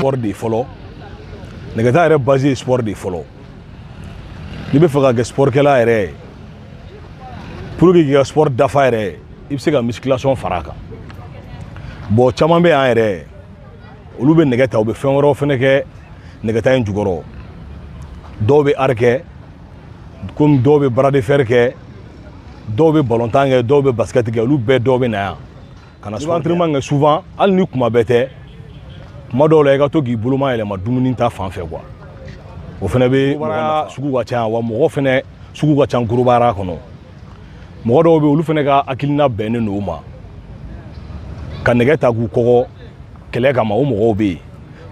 sport de ye fɔlɔ. Nɛgɛta yɛrɛ base ye sport de ye fɔlɔ. N'i bɛ fɛ ka kɛ sportkɛla yɛrɛ ye, pour que k'i ka sport dafa yɛrɛ, i bɛ se ka musculation fara a kan. Bon, caman bɛ yan yɛrɛ, olu bɛ nɛgɛ ta, u bɛ fɛn wɛrɛw fɛnɛ kɛ nɛgɛta in jukɔrɔ. Dɔw bɛ art kɛ, komi dɔw bɛ bras de fer kɛ, dɔw bɛ balontan kɛ, dɔw bɛ basket kɛ. Olu bɛɛ, dɔw bɛ na yan ka na entraînement kɛ souvent. Hali ni kuma bɛɛ tɛ, kuma dɔw la i ka to k'i boloma yɛlɛma dumuni ta fan fɛ quoi. O fɛnɛ bɛ mɔgɔ sugu ka ca wa, mɔgɔ fɛnɛ sugu ka ca gros bras kɔnɔ. Mɔgɔ dɔw bɛ yen, olu fɛnɛ ka hakilina bɛnnen don o ma ka nɛgɛ ta k'u kɔgɔ kɛlɛ kama. O mɔgɔw bɛ yen,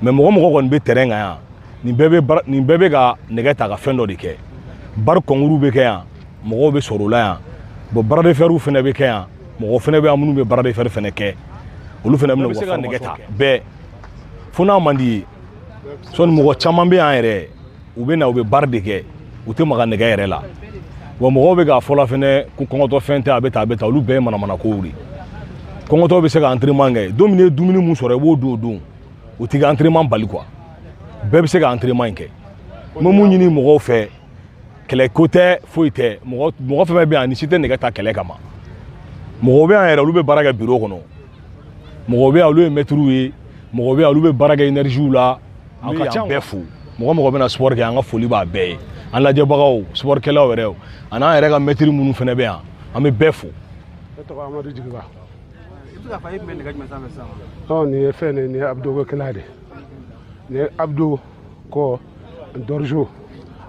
mais mɔgɔ mɔgɔ kɔni bɛ terrain kan yan, nin bɛɛ bɛ, nin bɛɛ bɛ ka nɛgɛ ta ka fɛn dɔ de kɛ. Barre concours bɛ kɛ yan, mɔgɔw bɛ sɔrɔ o la yan. Bon, bras de fer fɛnɛ bɛ kɛ yan, mɔgɔ fɛnɛ bɛ yan minnu bɛ bras de fer fɛnɛ kɛ. Olu fɛnɛ bɛna u ka nɛgɛ ta bɛɛ fo n'a man di ye. Sɔni mɔgɔ caman bɛ yan yɛrɛ, u bɛ na, u bɛ barre de kɛ, u tɛ maga nɛgɛ yɛrɛ la. Wa mɔgɔw bɛ k'a fɔ la fɛnɛ ko kɔngɔtɔ fɛn tɛ, a bɛ tan, a bɛ tan. Olu bɛɛ ye manamana kow de. Kɔngɔtɔ bɛ se ka entraînement kɛ. Don min n'i ye dumuni mun sɔrɔ, i b'o dun o don, o t'i ka entraînement bali quoi. Bɛɛ bɛ se ka entraînement in kɛ. N bɛ mun ɲini mɔgɔw fɛ, kɛlɛ ko tɛ, foyi tɛ. Mɔgɔ mɔgɔ fɛn fɛn bɛ yan, ni si tɛ nɛgɛ ta kɛlɛ kama. Mɔgɔw bɛ yan yɛrɛ, olu bɛ baara kɛ bureau kɔnɔ. Mɔgɔw bɛ yan, olu ye mɛtiriw ye. Mɔgɔw bɛ yan, olu bɛ baara kɛ énergie la. An ka yan bɛɛ fo. Mɔgɔ mɔgɔ bɛna sport kɛ, an ka foli b'a bɛɛ ye. An lajɛbagaw, sportkɛlaw yɛrɛ, ani an yɛrɛ ka mɛtiri minnu fɛnɛ bɛ yan, an bɛ bɛɛ fo. Ne tɔgɔ Amadu Jigiba. I bɛ se k'a fɔ e tun bɛ nɛgɛ jumɛn sanfɛ sisan? Ɔ, nin ye fɛn de ye, nin ye abdos kɛla de. Nin ye abdos kɔ dorsaux,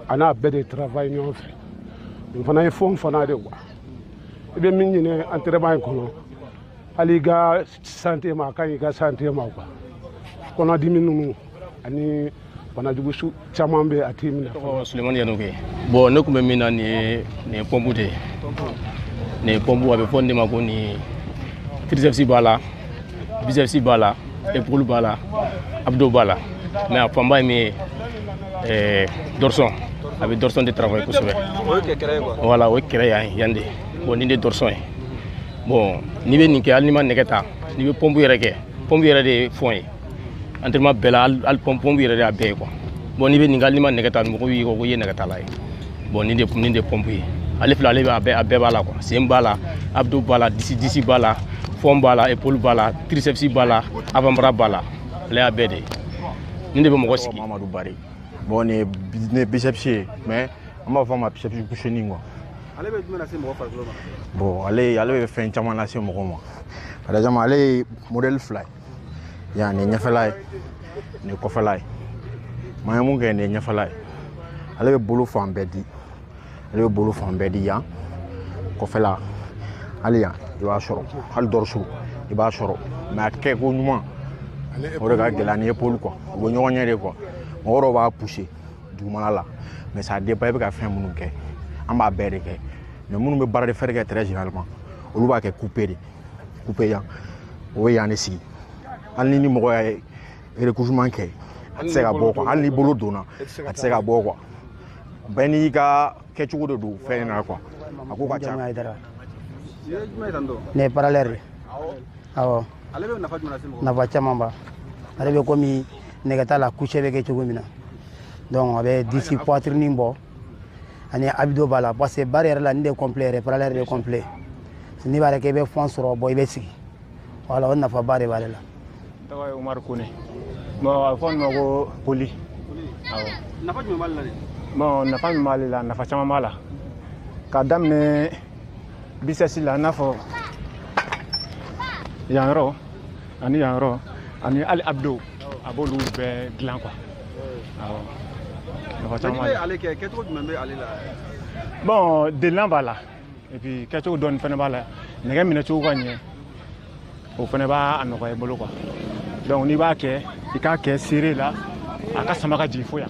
a n'a bɛɛ de travail ɲɔgɔn fɛ. Nin fana ye fond fana de quoi. I bɛ min ɲini entraînement in kɔnɔ, hali i ka santé ma, a ka ɲi i ka santé ma quoi. Kɔnɔdimi ninnu ani banajugu su caman bɛ, a t'i minɛ. Tɔgɔ Sulemani Yanuke. Bon, ne tun bɛ min na, nin ye pompe de ye. Nin ye pompe, a bɛ fɔ nin de ma ko nin triceps b'a la, biceps b'a la, épaule b'a la, abdos b'a la. Mais a fanba ye min ye, dorsaux, a bɛ dorsaux de travail kosɛbɛ. O ye kɛrɛ ye quoi. Voilà, o ye kɛrɛ yan yan de. Bon, nin de dorsaux ye. Bon, n'i bɛ nin kɛ, hali n'i ma nɛgɛ ta, n'i bɛ pompe yɛrɛ kɛ, pompe yɛrɛ de ye fond ye entraînement bɛɛ la. Hali pompe yɛrɛ de y'a bɛɛ ye quoi. Bon, n'i bɛ nin kɛ, hali n'i ma nɛgɛ ta, mɔgɔw b'i ko i ye nɛgɛtala ye. Bon, nin de pompe ye. Ale filɛ, ale bɛ a bɛɛ b'a la quoi. Sen b'a la, abdos b'a la, disi b'a la, fond b'a la, épaule b'a la, triceps b'a la, avant-bras b'a la. Ale y'a bɛɛ de ye. Nin de bɛ mɔgɔ sigi. Mamadu Bari. Bon, nin ye biceps ye, mais an b'a fɔ a ma biceps couché quoi. Ale bɛ jumɛn lase mɔgɔ farikolo ma? Bon, ale bɛ fɛn caman lase mɔgɔ ma. Par exemple, ale ye modèle fila ye yan. Nin ye ɲɛfɛla ye, nin ye kɔfɛla ye. Maa ye mun kɛ, nin ye ɲɛfɛla ye. Ale bɛ bolo fan bɛɛ di, ale bɛ bolo fan bɛɛ di. Yan kɔfɛla, hali yan i b'a sɔrɔ, hali dorsaux i b'a sɔrɔ. Mais a kɛ ko ɲuman, o de ka gɛlɛn ani épaule quoi. U bɛ ɲɔgɔn ɲɛ de quoi. Mɔgɔ dɔw b'a pousser dugumana la, mais ça dépend i bɛ ka fɛn minnu kɛ. An b'a bɛɛ de kɛ, mais minnu bɛ baara de fer kɛ, très généralement olu b'a kɛ coupé de, coupé yan, o bɛ yan de sigi. Hali ni mɔgɔ y'a recouvrement kɛ, a tɛ se ka bɔ quoi. Hali ni bolo donna, a tɛ se ka bɔ quoi. Bɛɛ n'i ka kɛcogo de don fɛn in na quoi. A ko ka ca. Hayidara. Nin ye jumɛn ye tan tɔ? Nin ye parallèle de, awɔ. Ale bɛ nafa jumɛn lase mɔgɔ ma? Nafa caman ba ale bɛ, komi nɛgɛta la, couché bɛ kɛ cogo min na. Donc a bɛ disi, poitrine bɔ, ani abdos b'a la, parce que barre yɛrɛ la, nin de complet yɛrɛ, parallèle de complet. N'i b'a kɛ, i bɛ fond sɔrɔ. Bɔ, i bɛ sigi. Voilà, o nafaba de b'ale la. N tɔgɔ ye Umaru Kone. Bon, a bɛ fɔ nin ma ko poulie. Awɔ. Nafa jumɛn b'ale la de? Bon, nafa min b'ale la, nafa caman b'a la. K'a daminɛ biceps la, i n'a fɔ yan yɔrɔ ani yan yɔrɔ ani hali abdos, a b'olu bɛɛ dilan quoi. Awɔ, nafa Mais caman n'i b'a bɛ la. ale kɛ, kɛcogo jumɛn bɛ ale la? Bon, delilan b'a la, et puis kɛcogo dɔɔni fɛnɛ b'a la. Nɛgɛ minɛcogo ka ɲɛ, o fɛnɛ b'a nɔgɔya i bolo quoi. Donc n'i b'a kɛ, i k'a kɛ serré la, a ka sama ka jigin fo yan.